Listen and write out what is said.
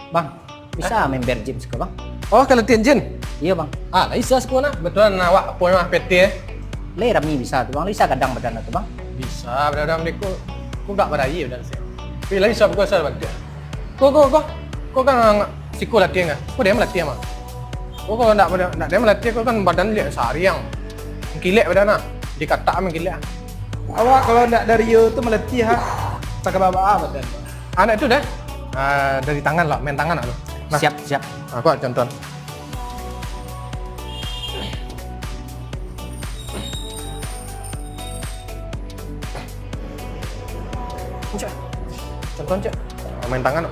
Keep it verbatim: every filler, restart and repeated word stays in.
Bang, bisa main bar gym siko, Bang? Oh, ka latihan gym? Iyo, Bang. Ah, lah bisa siko nah. Kebetulan awak punyo P T eh. Lai rami bisa tu, Bang. Lai bisa gadang badan tu, Bang. Bisa, badan-badan ko, ko gak baraie badan sih. Tapi lai bisa buka asal bantuak. Ko, ko, ko. Ko kan siko latihan kan? Ko dia latihan mah. Ko kalau ndak, ndak dia latihan, ko kan badan liek sariang. Kilek badan ah. Dikatak mangkilek ah. Awak kalau ndak dari yo tu malatih ha. Tagak babaa badan. Anak tu dah. Ah, dari tangan lah, main tangan lah tu. Nah. Siap, siap. Aku contoh. Cak. Contoh, Cak. Main tangan.